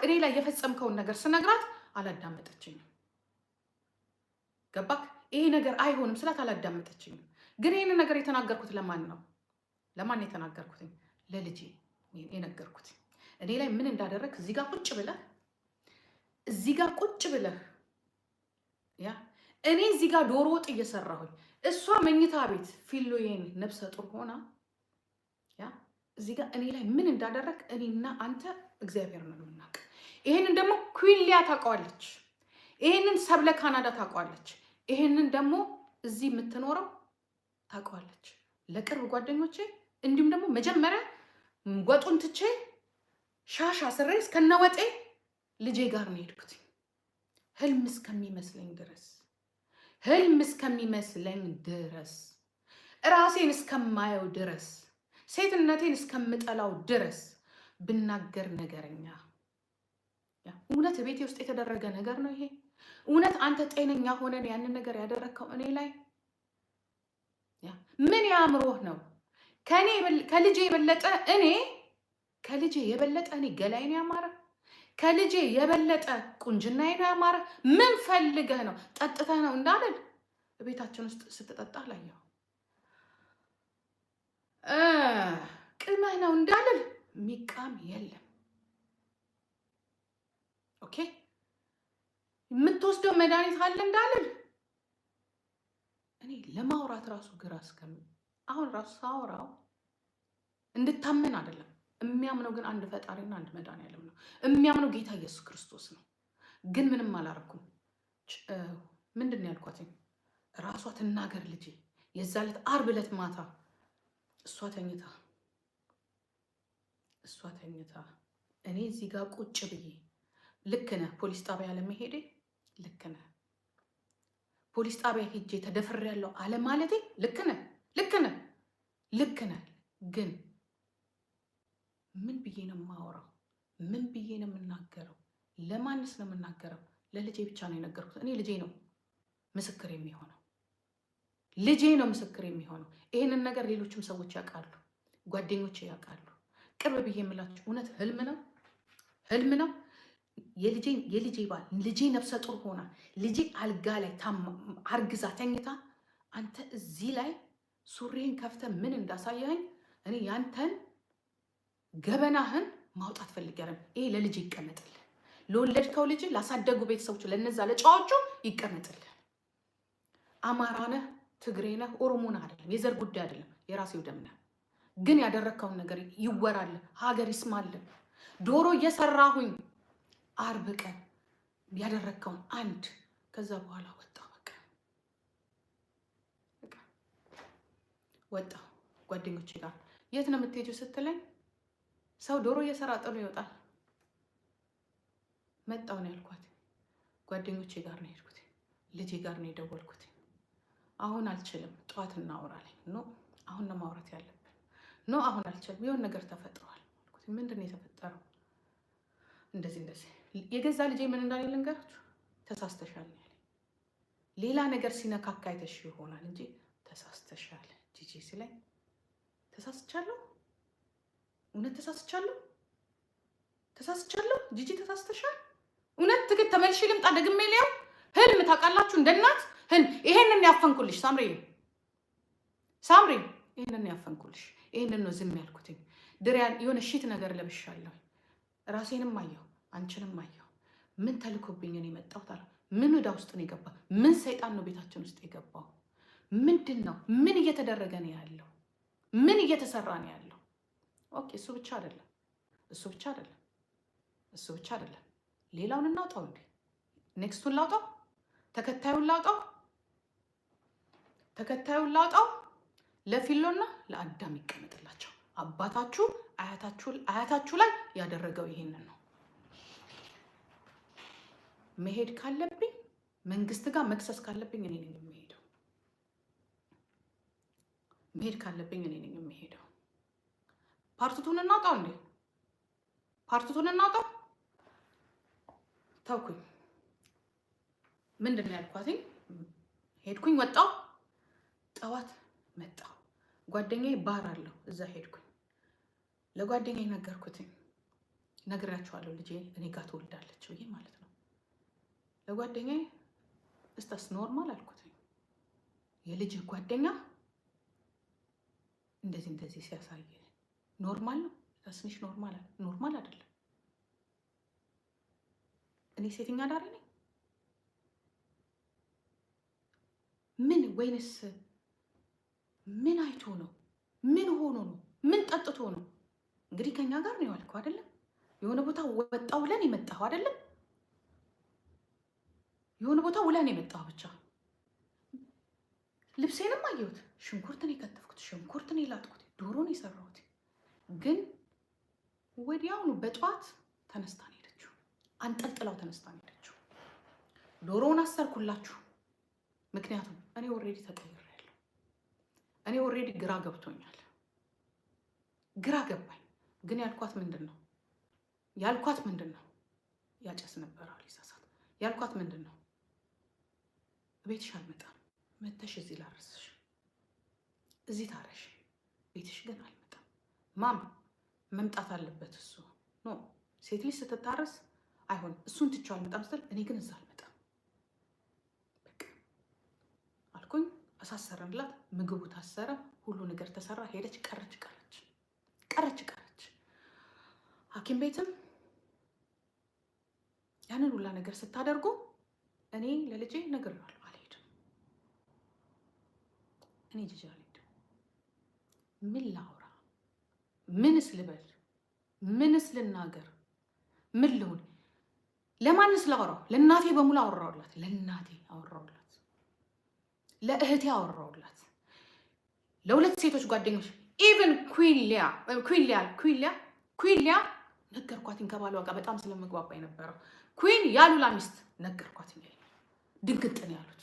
እኔ ላይ የፈጸምከውን ነገር ስነግራት አላዳመጠችኝም። ገባክ? ይሄ ነገር አይሆንም ስላት አላዳመጠችኝም። ግን ይህን ነገር የተናገርኩት ለማን ነው? ለማን የተናገርኩት? ለልጄ የነገርኩት። እኔ ላይ ምን እንዳደረግ እዚህ ጋር ቁጭ ብለህ፣ እዚህ ጋር ቁጭ ብለህ፣ yeah፣ እኔ እዚህ ጋር ዶሮ ወጥ እየሰራሁኝ፣ እሷ መኝታ ቤት ፊሎዬን ነፍሰ ጡር ሆና፣ yeah፣ እዚህ ጋር እኔ ላይ ምን እንዳደረግ እኔና አንተ እግዚአብሔር ነው የምናውቅ። ይሄንን ደግሞ ኩሊያ ታውቀዋለች። ይሄንን ሰብለ ካናዳ ታውቀዋለች። ይሄንን ደግሞ እዚህ የምትኖረው ታውቀዋለች። ለቅርብ ጓደኞቼ እንዲሁም ደግሞ መጀመሪያ ወጡን ትቼ ሻሽ አስሬ እስከነወጤ ልጄ ጋር ነው የሄድኩት። ህልም እስከሚመስለኝ ድረስ፣ ህልም እስከሚመስለኝ ድረስ፣ ራሴን እስከማየው ድረስ፣ ሴትነቴን እስከምጠላው ድረስ ብናገር ነገረኛ። እውነት ቤቴ ውስጥ የተደረገ ነገር ነው ይሄ። እውነት አንተ ጤነኛ ሆነን ያንን ነገር ያደረግከው እኔ ላይ? ምን ያምሮህ ነው? ከልጄ የበለጠ እኔ፣ ከልጄ የበለጠ እኔ ገላዬን ያማረ፣ ከልጄ የበለጠ ቁንጅናዬ ነው ያማረ። ምን ፈልገህ ነው? ጠጥተህ ነው እንዳልል ቤታችን ውስጥ ስትጠጣ ላየው፣ ቅመህ ነው እንዳልል ሚቃም የለም። Okay፣ የምትወስደው መድኃኒት አለ እንዳልል እኔ ለማውራት ራሱ ግራ እስከሚ አሁን ራሱ ሳውራው እንድታመን አይደለም። የሚያምነው ግን አንድ ፈጣሪና አንድ መድኃኒዓለም ነው። የሚያምነው ጌታ ኢየሱስ ክርስቶስ ነው። ግን ምንም አላረኩም። ምንድን ነው ያልኳትኝ? ራሷ ትናገር ልጄ። የዛ ዕለት ዓርብ ዕለት ማታ እሷ ተኝታ እኔ እዚህ ጋር ቁጭ ብዬ፣ ልክ ነህ፣ ፖሊስ ጣቢያ ለመሄዴ ልክ ነህ፣ ፖሊስ ጣቢያ ሄጄ ተደፍሬያለሁ አለማለቴ ልክ ነህ፣ ልክ ነህ፣ ልክ ነህ። ግን ምን ብዬ ነው የማወራው? ምን ብዬ ነው የምናገረው? ለማንስ ነው የምናገረው? ለልጄ ብቻ ነው የነገርኩት። እኔ ልጄ ነው ምስክር የሚሆነው፣ ልጄ ነው ምስክር የሚሆነው። ይህንን ነገር ሌሎችም ሰዎች ያውቃሉ፣ ጓደኞቼ ያውቃሉ። ቅርብ ብዬ የምላችሁ እውነት ህልም ነው፣ ህልም ነው። የልጄ ባል፣ ልጄ ነፍሰ ጡር ሆና፣ ልጄ አልጋ ላይ አርግዛ ተኝታ፣ አንተ እዚህ ላይ ሱሪህን ከፍተህ ምን እንዳሳየኸኝ እኔ ያንተን ገበናህን ማውጣት ፈልጌ። ይሄ ለልጅ ይቀመጥልህ፣ ለወለድከው ልጅ፣ ላሳደጉ ቤተሰቦች፣ ለነዛ ለጨዋዎቹ ይቀመጥልህ። አማራ ነህ፣ ትግሬ ነህ፣ ኦሮሞ ነህ አይደለም፣ የዘር ጉዳይ አይደለም፣ የራሴው ደም ነህ። ግን ያደረግከውን ነገር ይወራል፣ ሀገር ይስማል። ዶሮ እየሰራሁኝ አርብ ቀን ያደረግከውን አንድ፣ ከዛ በኋላ ወጣሁ፣ በቃ ወጣሁ ጓደኞቼ ጋር። የት ነው የምትሄጂው ስትለኝ ሰው ዶሮ እየሰራ ጥሎ ይወጣል። መጣሁ ነው ያልኳት። ጓደኞቼ ጋር ነው የሄድኩት። ልጄ ጋር ነው የደወልኩት። አሁን አልችልም፣ ጠዋት እናወራለን። No፣ አሁን ነው ማውራት ያለብን። No፣ አሁን አልችልም፣ የሆነ ነገር ተፈጥሯል አልኩት። ምንድን ነው የተፈጠረው? እንደዚህ እንደዚህ። የገዛ ልጄ ምን እንዳለ ልንገራችሁ። ተሳስተሻል ነው ያለኝ። ሌላ ነገር ሲነካካ አይተሽ ይሆናል እንጂ ተሳስተሻል ጂጂ ሲለኝ ተሳስቻለሁ፣ እውነት ተሳስቻለሁ፣ ተሳስቻለሁ። ጂጂ ተሳስተሻል። እውነት ትክክል። ተመልሼ ልምጣ፣ ደግሜ ሊያው ህልም ታውቃላችሁ፣ እንደ እናት ህልም። ይሄንን ያፈንኩልሽ ሳምሪ፣ ሳምሪ፣ ይሄንን ያፈንኩልሽ። ይሄንን ነው ዝም ያልኩትኝ። ድሪያን የሆነ shit ነገር ለብሻለሁ። ራሴንም አየሁ፣ አንቺንም አየሁ። ምን ተልኮብኝ ነው የመጣሁት? አለ። ምን ዕዳ ውስጥ ነው የገባ? ምን ሰይጣን ነው ቤታችን ውስጥ የገባው? ምንድን ነው? ምን እየተደረገ ነው ያለው? ምን እየተሰራ ነው ያለው? Okay፣ እሱ ብቻ አይደለም፣ እሱ ብቻ አይደለም፣ እሱ ብቻ አይደለም። ሌላውን እናውጣው እንዴ? Next ኡን ላውጣው፣ ተከታዩን ላውጣው፣ ተከታዩን ላውጣው። ለፊሎና ለአዳም ይቀመጥላቸው። አባታችሁ አያታችሁ ላይ ያደረገው ይሄንን ነው። መሄድ ካለብኝ፣ መንግስት ጋር መክሰስ ካለብኝ እኔ ነኝ የምሄደው። መሄድ ካለብኝ እኔ ነኝ የምሄደው። Part two ን እናውጣው እንዴ? Part two ን እናውጣው። ተውኩኝ። ምንድን ነው ያልኳትኝ? ሄድኩኝ፣ ወጣው፣ ጠዋት መጣሁ። ጓደኛዬ ባር አለው፣ እዛ ሄድኩኝ። ለጓደኛዬ ነገርኩትኝ። ነግሬያቸዋለሁ። ልጄ እኔ ጋር ትወልዳለች ብዬ ማለት ነው። ለጓደኛዬ "Is this normal?" አልኩት። የልጅህ ጓደኛ እንደዚህ እንደዚህ ሲያሳይ normal ነው? ትንሽ normal normal አይደለም። እኔ ሴተኛ አዳሪ ነኝ? ምን ወይንስ ምን አይቶ ነው? ምን ሆኖ ነው? ምን ጠጥቶ ነው? እንግዲህ ከኛ ጋር ነው የዋልከው አይደለም? የሆነ ቦታ ወጣ ውለን የመጣኸው አይደለም? የሆነ ቦታ ውለን የመጣኸው ብቻ። ልብሴንም አየሁት። ሽንኩርትን የከተፍኩት፣ ሽንኩርትን የላጥኩት፣ ዶሮን የሰራሁት። ግን ወዲያውኑ በጠዋት ተነስታ ነው ሄደችው። አንጠልጥላው ተነስታ ነው ሄደችው። ዶሮውን አሰርኩላችሁ። ምክንያቱም እኔ already ተቀይሬያለሁ። እኔ already ግራ ገብቶኛል። ግራ ገባኝ። ግን ያልኳት ምንድን ነው ያልኳት ምንድን ነው? ያጨስ ነበር አሊሳሳት ያልኳት ምንድን ነው? ቤትሽ አልመጣም፣ መተሽ እዚህ ላረስሽ፣ እዚህ ታረሽ፣ ቤትሽ ግን አልመጣም። Mom መምጣት አለበት እሱ። No፣ ሴት ልጅ ስትታረስ አይሆንም። እሱን ትቼው አልመጣም ስትል እኔ ግን እዛ አልመጣም በቃ አልኩኝ። አሳሰረንላት። ምግቡ ታሰረ፣ ሁሉ ነገር ተሰራ። ሄደች፣ ቀረች፣ ቀረች፣ ቀረች፣ ቀረች። ሐኪም ቤትም ያንን ሁላ ነገር ስታደርጉ እኔ ለልጄ ነግሬዋለሁ፣ አልሄድም። እኔ ጂጂ አልሄድም። ምን ላውራ? ምንስ ልበል? ምንስ ልናገር? ምን ልሁን? ለማንስ ላውራው? ለእናቴ በሙሉ አወራሁላት። ለእናቴ አወራሁላት፣ ለእህቴ አወራሁላት፣ ለሁለት ሴቶች ጓደኞች፣ even ኩዊን ሊያ ኩዊን ሊያ ኩዊን ሊያ ኩዊን ሊያ ነገርኳትኝ። ከባሏ ጋር በጣም ስለመግባባ የነበረው ኩዊን ያሉላ ሚስት ነገርኳትኝ። ድንግጥ ነው ያሉት።